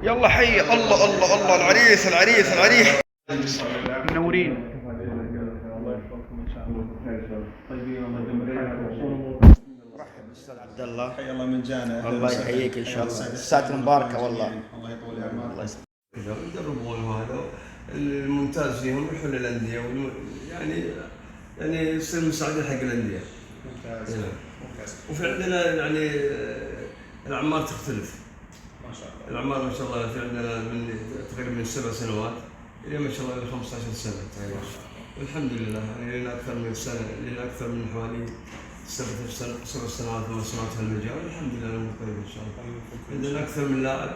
يلا حي الله الله الله، العريس العريس العريس. منورين. الله يحفظكم ان شاء الله. طيبين، الله يديم الحياه. رحب استاذ عبد الله. حي الله من جانا. أهلاً الله وسهلاً. يحييك إن شاء حيا الله. وسهلاً. الساعة المباركة والله. الله يطول اعمارك. الله يسلمك. كذا يدربون، وهذا الممتاز فيهم يروحون للانديه يعني يصير مساعدين حق الانديه. ممتاز. إيه. ممتاز. وفي عندنا يعني الاعمار تختلف. ما شاء الله. الاعمار ما شاء الله في عندنا من تقريبا من 7 سنوات الى ما شاء الله الى 15 سنه تقريبا، والحمد لله يعني لنا اكثر من سنه، لنا اكثر من حوالي 7 سنوات، 8 سنوات في المجال، والحمد لله الامور طيبه ان شاء الله. الله يوفقكم. عندنا اكثر من لاعب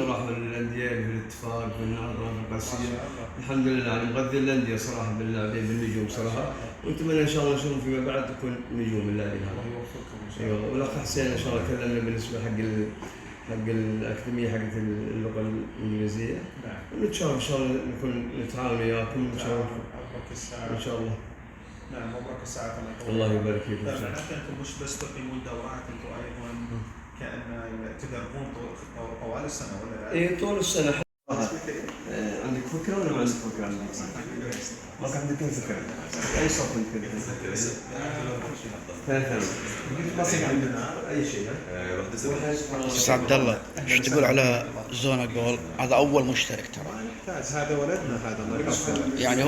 راحوا للانديه، في الاتفاق، في النهضه، في ما القادسيه. شاء الله. الحمد لله، يعني مغذي الانديه صراحه باللاعبين، بالنجوم صراحه، ونتمنى ان شاء الله نشوفهم فيما بعد تكون نجوم اللاعبين هذا. الله يوفقكم ان شاء الله. ايوه، والاخ حسين ان شاء الله كلمنا بالنسبه حق الاكاديميه حقت اللغه الانجليزيه. ونتشرف ان شاء الله نكون نتعاون وياكم ان شاء الله. مبروك الساعة. ان شاء الله. نعم، مبروك الساعة، الله يطول. الله يبارك فيك إن شاء الله. معناته انتم مش بس تقيمون دورات، انتم ايضا كأن تدربون طوال السنة ولا لا؟ اي، طول السنه. عندك فكره ولا ما عندك فكره؟ ما كان عندك أي فكره؟ اي صف انت كنت؟ ثاني ثانوي. اي شيء ها؟ استاذ عبد الله، ايش تقول على زونا جول؟ هذا اول مشترك ترى. ممتاز، هذا ولدنا هذا، الله يحفظه. يعني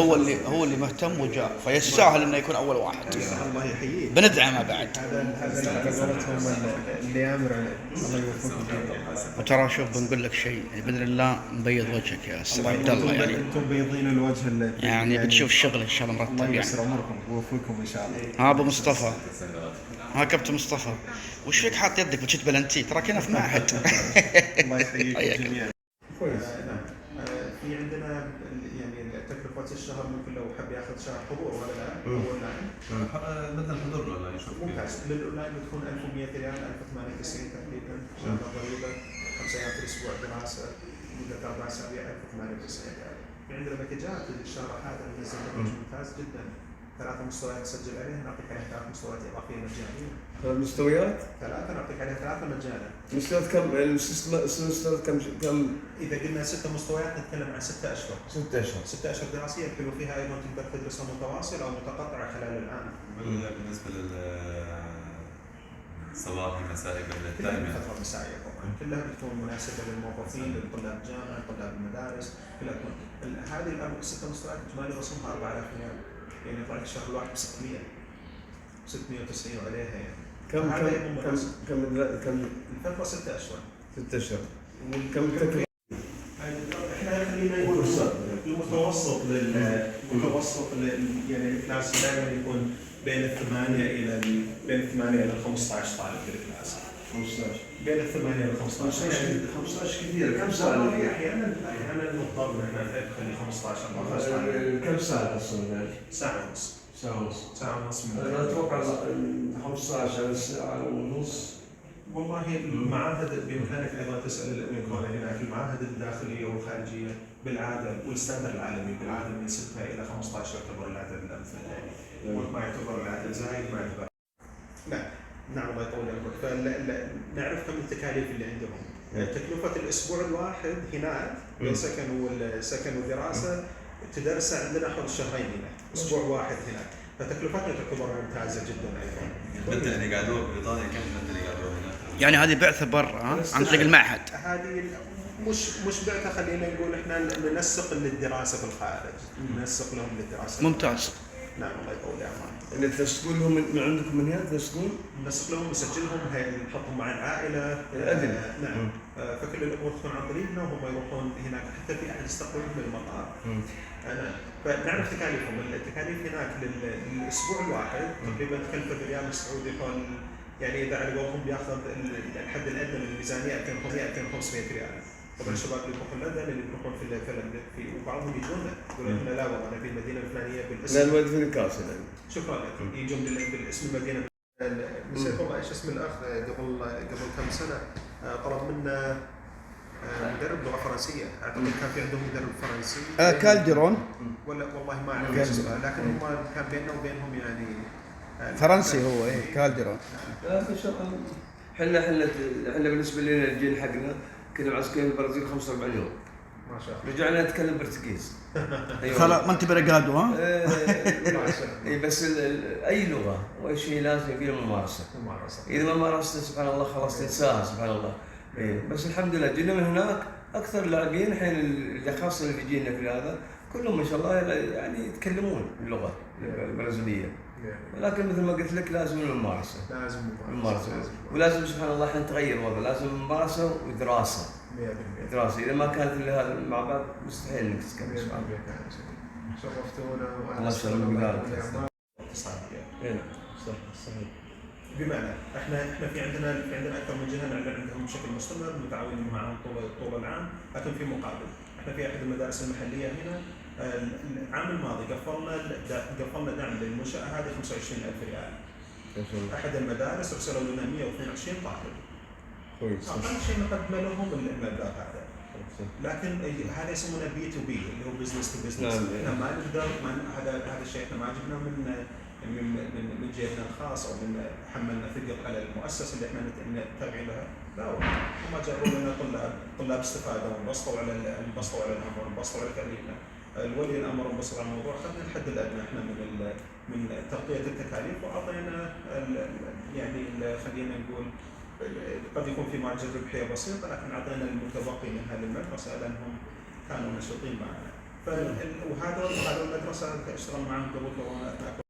هو اللي مهتم وجاء، فيستاهل انه يكون اول واحد. الله يحييه. بندعمه بعد. هذا على قولتهم اللي يامر عليه. الله يوفقكم جميعا. وترى شوف، بنقول لك شيء، يعني باذن الله نبيض وجهك يا استاذ عبد الله يعني. انتم بيضين الوجه اللي يعني بتشوف شغل ان شاء الله الله مرتب يعني. ييسر اموركم ويوفقكم ان شاء الله. ها ابو مصطفى، ها كابتن مصطفى، وش فيك حاط يدك بتشت بلنتي؟ ترى كنا في معهد. الله يحييكم حياك. جميعا. كويس. نعم، في عندنا يعني تكلفة الشهر، ممكن لو حب ياخذ شهر حضور ولا لا؟ او اونلاين. بدنا الحضور ولا نشوف كيف. ممتاز، للاونلاين بتكون 1100 ريال، 1098 تقريبا شامل ضريبه، 5 ايام في الاسبوع دراسه مده 4 اسابيع، 1098 ريال. في عندنا باكجات الشهر هذا، ننزل package ممتاز جدا، ثلاثة مستويات تسجل عليها نعطيك عليها ثلاث مستويات إضافية مجانية. ثلاث مستويات؟ ثلاثة، نعطيك عليها ثلاثة مجانا. مستويات كم؟ المستويات كم؟ إذا قلنا ستة مستويات نتكلم عن 6 أشهر. 6 اشهر. 6 أشهر دراسية، الحلو فيها أيضا تقدر تدرسها متواصل أو متقطعة خلال العام. بالنسبة لل صباحي مسائي كلها بين ال time؟ بالفترة المسائية طبعا، كلها بتكون مناسبة للموظفين، لطلاب الجامعة، طلاب المدارس، كلها تكون هذه الست مستويات إجمالي رسومها 4000 ريال، يعني يطلع لك الشهر الواحد ب 600، 690 وعليها يعني. كم هذا كم أيضاً كم مناسب. كم كم؟ الفترة 6 أشهر. 6 اشهر، كم التكلفة؟ احنا خلينا نقول المتوسط المتوسط يعني ال class دائما يكون بين الثمانية الى 15 طالب في ال class. 15؟ بين الثمانية الى 15 يعني. 15 كثير، كم ساعة؟ والله احيانا نضطر ان احنا نخلي 15، 14 طالب. كم ساعة اصلا يعني؟ ساعة ونص. ساعة ونص. ساعة ونص من انا اتوقع 15 ساعة ونص. والله المعاهد بامكانك ايضا تسال الامريكان هناك، المعاهد الداخليه والخارجيه بالعاده وال standard العالمي بالعاده من 6 الى 15 يعتبر العدد الامثل يعني، ما يعتبر العدد زايد، ما يعتبر. نعم، الله يطول عمرك، فنعرف كم التكاليف اللي عندهم. تكلفة الأسبوع الواحد هناك بين سكن والسكن ودراسة تدرسه عندنا حول شهرين هناك، أسبوع واحد هناك، فتكلفتنا تعتبر ممتازة جدا أيضا. المدة اللي قعدوها ببريطانيا، كم المدة اللي قعدوها هناك؟ يعني هذه بعثه برا ها؟ عن طريق المعهد؟ هذه مش بعثه، خلينا نقول احنا ننسق للدراسه في الخارج، ننسق لهم للدراسه. ممتاز. نعم، الله يطول عمرك. اللي تنسقون لهم من عندكم من هنا تنسقون؟ ننسق لهم، نسجلهم، نحطهم مع العائله. الأدل. نعم، فكل الامور تكون عن طريقنا وهم يروحون هناك، حتى في احد يستقبلهم من المطار. نعم، فنعرف تكاليفهم، التكاليف هناك للاسبوع الواحد تقريبا تكلفه بالريال السعودي حول، يعني اذا على قولهم بياخذ الحد الادنى من الميزانيه 2500 ريال. طبعا الشباب اللي يروحون لندن، اللي بيروحون في وبعضهم يجونا يقولون احنا لا والله انا في المدينه الفلانيه بالاسم. لا، الولد في نيوكاسل يعني. شكرا لك، يجون بالاسم المدينه. نسيت والله ايش اسم الاخ، قبل كم سنه طلب منا مدرب لغه فرنسيه، اعتقد كان في عندهم مدرب فرنسي. كالديرون. ولا والله ما اعرف ايش اسمه، لكن هم كان بيننا وبينهم يعني فرنسي هو، ايه، كالديرون. لا، ما شاء الله، احنا بالنسبه لنا الجيل حقنا كنا معسكرين في البرازيل 45 يوم. ما شاء الله. رجعنا نتكلم برتقيز. أيوة. خلاص ما انت obrigado ها؟ اي بس اي لغة واي شيء لازم يبي له ممارسة. ممارسة. اذا ما مارست سبحان الله خلاص تنساها سبحان الله. إيه بس الحمد لله جينا من هناك اكثر اللاعبين الحين اللي خاصة اللي بيجينا في هذا كلهم ما شاء الله يعني يتكلمون اللغة البرازيليه. ولكن مثل ما قلت لك لازم الممارسة. لازم الممارسة ولازم سبحان الله الحين تغير الوضع، لازم ممارسة ودراسة. 100%. دراسة اذا ما كانت إلا هذا مع بعض مستحيل انك تتكلم سبحان الله. 100%. شرفتونا. الله يسلمك. اقتصادية. إيه نعم صح صحيح. بمعنى احنا في عندنا اكثر من جهة نعمل عندهم بشكل مستمر، متعاونين معهم طول العام، لكن في مقابل احنا في احد المدارس المحلية هنا العام الماضي قفلنا دعم للمنشاه هذه 25000 ريال. ما شاء الله. احد المدارس ارسلوا لنا 122 طالب. كويس. اقل شيء نقدم لهم المبلغ هذا. لكن هذا يسمونه B to B اللي هو business to business. احنا ما نقدر ما هذا الشيء احنا ما جبناه من جيبنا الخاص او من حملنا ثقل على المؤسسة اللي احنا تابعين لها، لا والله هم جابوا لنا طلاب استفادوا وانبسطوا على الامر، انبسطوا على تعليمنا. الولي الامر انبسط على الموضوع، اخذنا الحد الادنى احنا من تغطيه التكاليف واعطينا يعني خلينا نقول قد يكون في margin ربحية بسيطة، لكن اعطينا المتبقي منها للمدرسة لانهم كانوا نشيطين معنا. وهذول المدرسة اشتغلنا معهم قبل كورونا، اثناء